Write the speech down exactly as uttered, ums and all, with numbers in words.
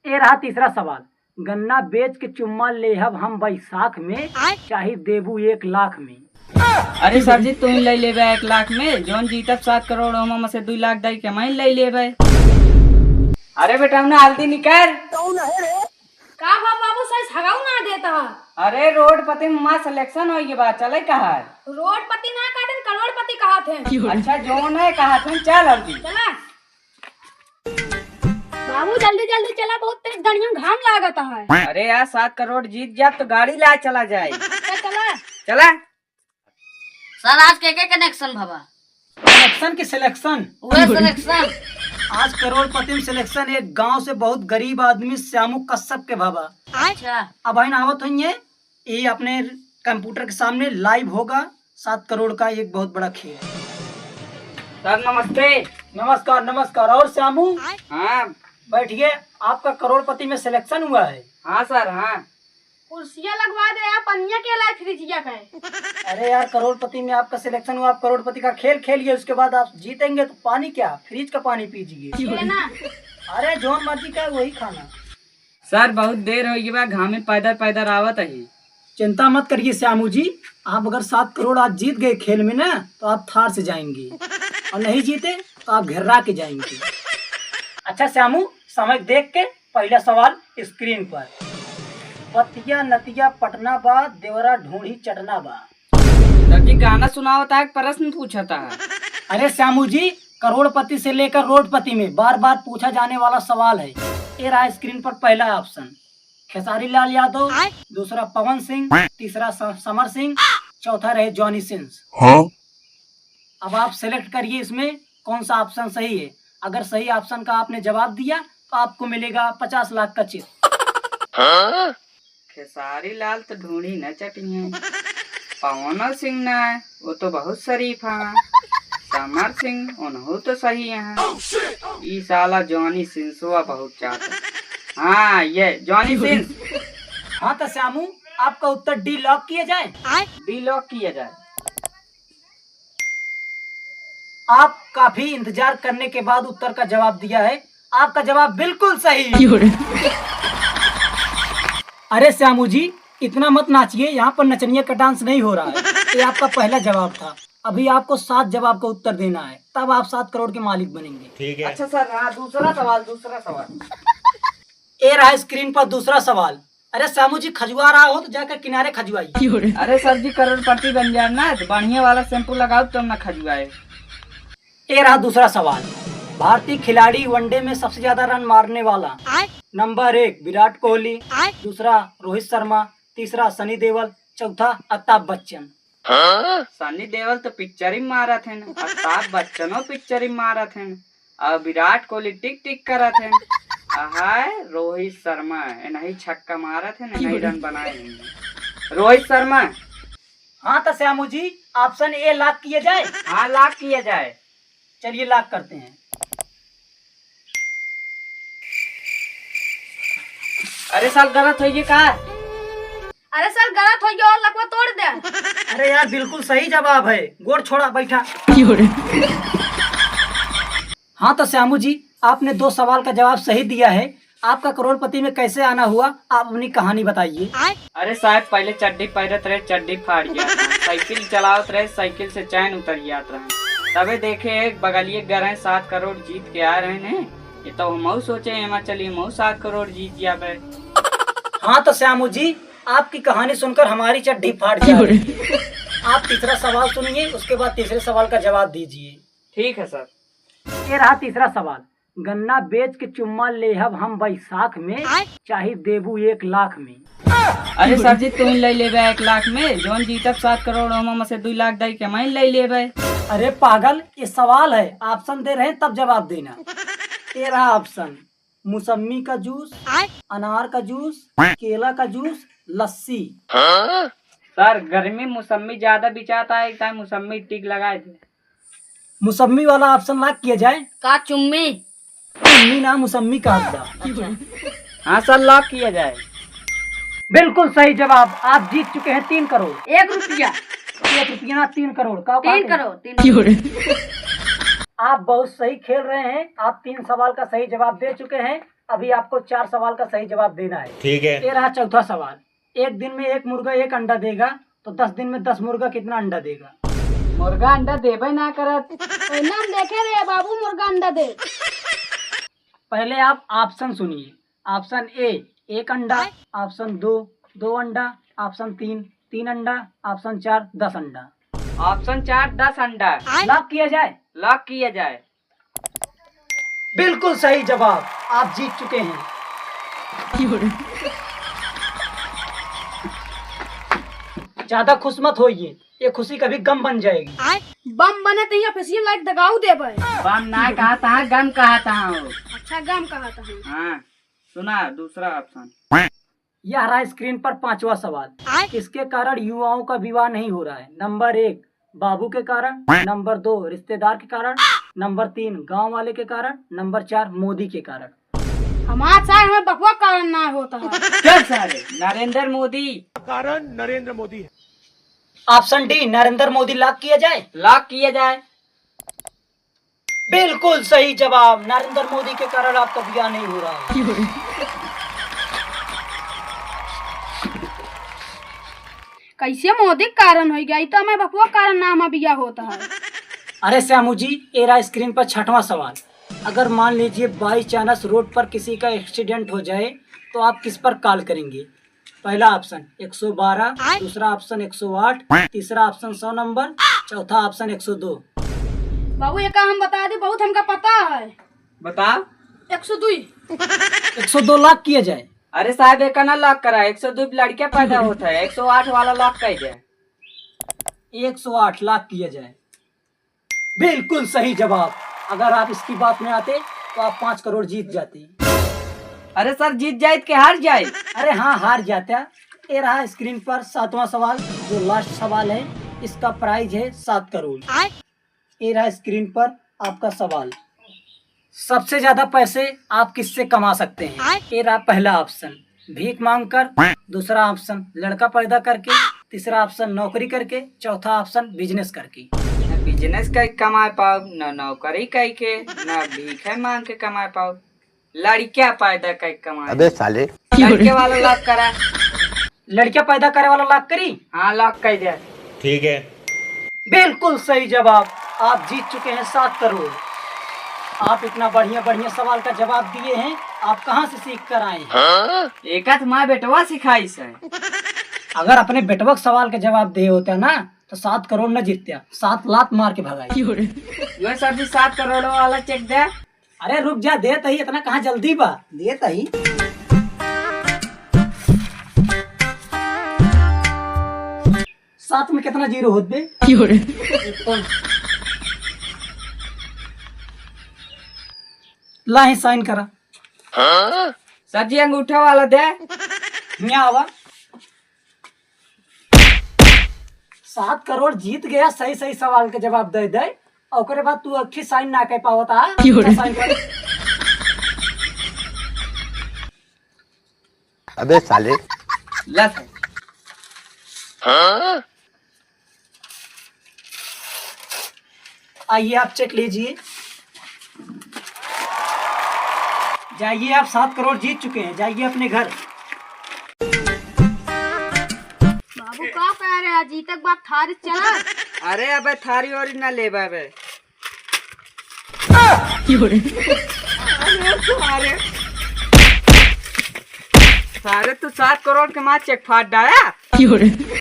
ए रहा तीसरा सवाल, गन्ना बेच के चुम्मा लेहब हम बैसाख में, आय। चाहे देबू एक लाख में। अरे सर जी, तू ही ले लेबे एक लाख में, जौन जीतब सात करोड़, ओमा में से दुई लाख दई के मैं ले लेबे। अरे बेटा, ना हल्दी निकाल। का बा बाबू, सही हगाऊ ना देता है। अरे रोड पति में माँ सिलेक्शन हो गया बा, चले कहा है? रोड पति ना कहते, करोड़पति कहा थे। अच्छा, जौन है कहा थे, चल हल्दी। चला। बाबू, जल्दी जल्दी चला, बहुत तेज गड़िया में घाम लागत है। अरे यार, सात करोड़ जीत जा तो गाड़ी ला चला जाए। चल, चला। चला। सर, आज के के कनेक्शन भवा? कनेक्शन की सिलेक्शन? वह सिलेक्शन। आज करोड़पति में सिलेक्शन एक गांव से बहुत गरीब आदमी श्यामू कश्यप के भवा। अच्छा। अब है ना, आवत होइए, ये अपने कंप्यूटर के सामने लाइव होगा। सात करोड़ का एक बहुत बड़ा खेल। सर, नमस्ते। नमस्कार, नमस्कार। और श्यामू? हाँ। बैठिए, आपका करोड़पति में सिलेक्शन हुआ है। हाँ सर, हाँ। कुर्सियाँ लगवा दे यार, पनिया के लाए फ्रिजिया का है। अरे यार, करोड़पति में आपका सिलेक्शन हुआ, आप करोड़पति का खेल खेलिए, उसके बाद आप जीतेंगे तो पानी क्या, फ्रिज का पानी पीजिए। ये ना। अरे, जौन मर्जी का है, वही खाना। सर, बहुत देर हो गई बा, घामे पैदर पैदर आवत है। चिंता मत करिए श्यामू जी, आप अगर सात करोड़ आज जीत गए खेल में ना, तो आप थार से जाएंगे, और नहीं जीते तो आप घेर्रा के जाएंगे। अच्छा श्यामू, समय देख के पहला सवाल स्क्रीन पर। बतिया नतिया पटना बा, देवरा ढूंढी चटना बा। सर जी, गाना सुनावत है कि प्रश्न पूछत है? अरे श्यामू जी, करोड़पति से लेकर रोडपति में बार बार पूछा जाने वाला सवाल है। ये रहा स्क्रीन पर पहला ऑप्शन, खेसारी लाल यादव, आय। दूसरा पवन सिंह, तीसरा स-, समर सिंह, चौथा रहे जॉनी सिंस। हाँ? अब आप सिलेक्ट करिए इसमें कौन सा ऑप्शन सही है। अगर सही ऑप्शन का आपने जवाब दिया तो आपको मिलेगा पचास लाख का चेक। हाँ? खेसारी लाल तो ढूंढी न चटी हैं। पवन सिंह ना है, वो तो बहुत शरीफ हैं। समर सिंह, उन्हों तो सही हैं। ई साला जॉनी सिंसवा बहुत चाहता है। हाँ, ये जॉनी सिंस। हाँ तो श्यामू, आपका उत्तर डी लॉक किया जाए? डी लॉक किया जाए। आप काफी इंतजार करने के बाद उत्तर का जवाब दिया है। आपका जवाब बिल्कुल सही। क्यों रे? अरे श्यामू जी, इतना मत नाचिए, यहाँ पर नचनिया का डांस नहीं हो रहा है। ये आपका पहला जवाब था, अभी आपको सात जवाब का उत्तर देना है, तब आप सात करोड़ के मालिक बनेंगे। ठीक है। अच्छा सर, हाँ, दूसरा सवाल, दूसरा सवाल। ये रहा स्क्रीन पर दूसरा सवाल। अरे श्यामू जी, खजुआ रहा हो तो जाकर किनारे खजुआइए। अरे सर जी, करोड़पति बन जाए ना, तो बढ़िया वाला शैम्पू लगाओ, तब ना खजुआए। ये रहा दूसरा सवाल, भारतीय खिलाड़ी वनडे में सबसे ज्यादा रन मारने वाला। आय। नंबर एक विराट कोहली, आय। दूसरा रोहित शर्मा, तीसरा सनी देओल, चौथा अमिताभ बच्चन। हाँ? सनी देओल तो पिक्चर ही मारत हैं, अमिताभ बच्चनो पिक्चर ही मारत हैं, और विराट कोहली टिक टिक करत हैं। अहाय, रोहित शर्मा, इन्हीं छक्का मारत हैं, इन्हीं रन बनाए हैं। रोहित शर्मा। हाँ तो श्यामू जी, ऑप्शन ए लॉक किया जाए? हाँ, लॉक किया जाए। चलिए लॉक करते हैं। अरे साल गलत होइए का? अरे साल गलत होइए और लकवा तोड़ दे। अरे यार, बिल्कुल सही जवाब है। गोड़ छोड़ा, बैठा। हाँ तो श्यामू जी, आपने दो सवाल का जवाब सही दिया है। आपका करोड़पति में कैसे आना हुआ, आप अपनी कहानी बताइए। अरे साहब, पहले चड्डी पहिरत रहे, चड्डी फाट गया। साइकिल चलावत रहे, साइकिल से चैन उतर जात रहे। तबे देखे एक बगलिए घर हैं, सात करोड़ जीत के आ रहे हैं। ये तो हमहू सोचे, एमा चली हमहू सात करोड़ जीत जाबे। हाँ तो श्यामू जी, आपकी कहानी सुनकर हमारी चड्डी फाट जा रही है। आप तीसरा सवाल सुनिए, उसके बाद तीसरे सवाल का जवाब दीजिए। ठीक है सर। ये रहा तीसरा सवाल, गन्ना बेच के चुम्मा लेहब हम बैसाख में, आय। चाहे देबू एक लाख में। अरे सर जी, तुम ले लेबे एक लाख में, जौन जीतब सात करोड़, ओमा में से दुई लाख दई के मैं ले लेबे। अरे पागल, ये सवाल है, ऑप्शन दे रहे हैं तब जवाब देना। ये रहा ऑप्शन, मौसम्मी का जूस, आय। अनार का जूस, केला का जूस, लस्सी। सर, गर्मी मौसम्मी ज्यादा बिचाता है, एक टाइम मौसम्मी टिक लगाए थे। मौसम्मी वाला ऑप्शन लॉक किया जाए? का चुम्मी? चुम्मी ना, मौसम्मी कहा था। अच्छा। हाँ सर, लॉक किया जाए। बिल्कुल सही जवाब, आप जीत चुके हैं तीन करोड़। एक रुपया। एक रुपया ना, तीन करोड़। का, का तीन करोड़, तीन करोड़। आप बहुत सही खेल रहे हैं, आप तीन सवाल का सही जवाब दे चुके हैं। अभी आपको चार सवाल का सही जवाब देना है। ठीक है। ये रहा चौथा सवाल, एक दिन में एक मुर्गा एक अंडा देगा, तो दस दिन में दस मुर्गा कितना अंडा देगा? मुर्गा अंडा देबे ना करत। पहले हम देखे रहे बाबू मुर्गा अंडा दे। पहले आप ऑप्शन सुनिए। ऑप्शन ए, एक अंडा। ऑप्शन दो, दो अंडा। ऑप्शन तीन, तीन अंडा। ऑप्शन चार, दस अंडा। ऑप्शन चार, दस अंडा। लॉक किया जाए? लॉक किया जाए। बिल्कुल सही जवाब, आप जीत चुके हैं। ज्यादा खुश मत होइए, ये खुशी कभी गम बन जाएगी। बम बने तो यहाँ फसिए लाइक दगाऊ देबे। बम ना कहत हूँ, गम कहत हूँ। अच्छा, गम कहत हूँ। हाँ, सुना दूसरा ऑप्शन। यह रहा स्क्रीन पर पांचवा सवाल। किसके कारण युवाओं का विवाह नहीं हो रहा है? नंबर एक, बाबू के कारण। नंबर दो, रिश्तेदार के कारण। नंबर तीन, गांव वाले के कारण। नंबर चार, मोदी के कारण। हमार सारे हमें बपुआ कारण ना होता है। क्या सारे? नरेंद्र मोदी। कारण नरेंद्र मोदी है। ऑप्शन डी, नरेंद्र मोदी लॉक किया जाए? लॉक किया जाए। बिल्कुल सही जवाब, नरेंद्र मोदी के कारण आपका ब्याह नहीं हो रहा है। कैसे मोदी के कारण हो गया? ई तो हमारे बपुआ के कारण ना हमारा बिया होता है। अरे श्यामू जी, ए रहा स्क्रीन पर छठवां सवाल। अगर मान लीजिए बाई चांस रोड पर किसी का एक्सीडेंट हो जाए, तो आप किस पर कॉल करेंगे? पहला ऑप्शन एक सौ बारह, दूसरा ऑप्शन एक सौ आठ, तीसरा ऑप्शन सौ नंबर, चौथा ऑप्शन एक सौ दो। बाबू, ये का हम बता दी, बहुत हमका पता है। बता। एक सौ दो। एक सौ दो लॉक किया जाए। अरे साहब, एका ना लॉक करा, एक सौ दो लड़का पैदा होता है, एक सौ आठ वाला लॉक कर दे। एक सौ आठ लॉक किया जाए। बिल्कुल सही जवाब। अगर आप इसकी बात में आते तो आप पाँच करोड़ जीत जाते। अरे सर, जीत जाइत के हार जाइत? अरे हाँ, हार जाता। ये रहा स्क्रीन पर सातवां सवाल, जो लास्ट सवाल है, इसका प्राइज है सात करोड़। ये रहा स्क्रीन पर आपका सवाल। सबसे ज्यादा पैसे आप किससे कमा सकते हैं? ये रहा पहला ऑप्शन, भीख मांग कर। दूसरा ऑप्शन, लड़का पैदा करके। तीसरा ऑप्शन, नौकरी करके। चौथा ऑप्शन, बिजनेस करके। न बिजनेस कइ कमाए पाउब, न नौकरी कइ के, न भीखे मांग के कमाए पाउब। लड़किया पैदा कइ कमाए। अबे साले। लड़के वाला लॉक करा। लड़किया पैदा करे वाला लॉक करी? हाँ, लॉक कइ दे। ठीक है। बिल्कुल सही जवाब, आप जीत चुके हैं सात करोड़। आप इतना बढ़िया बढ़िया सवाल का जवाब दिए हैं, आप कहाँ से सीख कर आए हैं? एक हाथ माँ बेटवा सिखाइस है। अगर अपने बेटवा के सवाल का जवाब दिए होते ना, तो सात करोड़ न जीतते, सात लात मार के भगाई। यो सर जी, सात करोड़ वाला चेक दे। अरे रुक जा, देत ही, इतना कहाँ जल्दी बा? देत ही। सात में कितना जीरो होत बे? ला ही साइन करा। सर जी, अंगूठा वाला दे। हियाँ आवा। सात करोड़ जीत गया, सही सही सवाल के जवाब दे दे, और ओकरे बाद तू अखी साइन ना कर पावत आ। क्यों रे? साइन कर। अबे साले। ला साइन। आइए, आप चेक लीजिए। जाइए, आप सात करोड़ जीत चुके हैं, जाइए अपने घर। बाबू, का कह रहे हैं? जीतक बाप थारी चला। अरे अबे, थारी ओरी ना लेबे अबे। अरे सारे, सारे तू सात करोड़ के माँ चेक फाड़ डाया।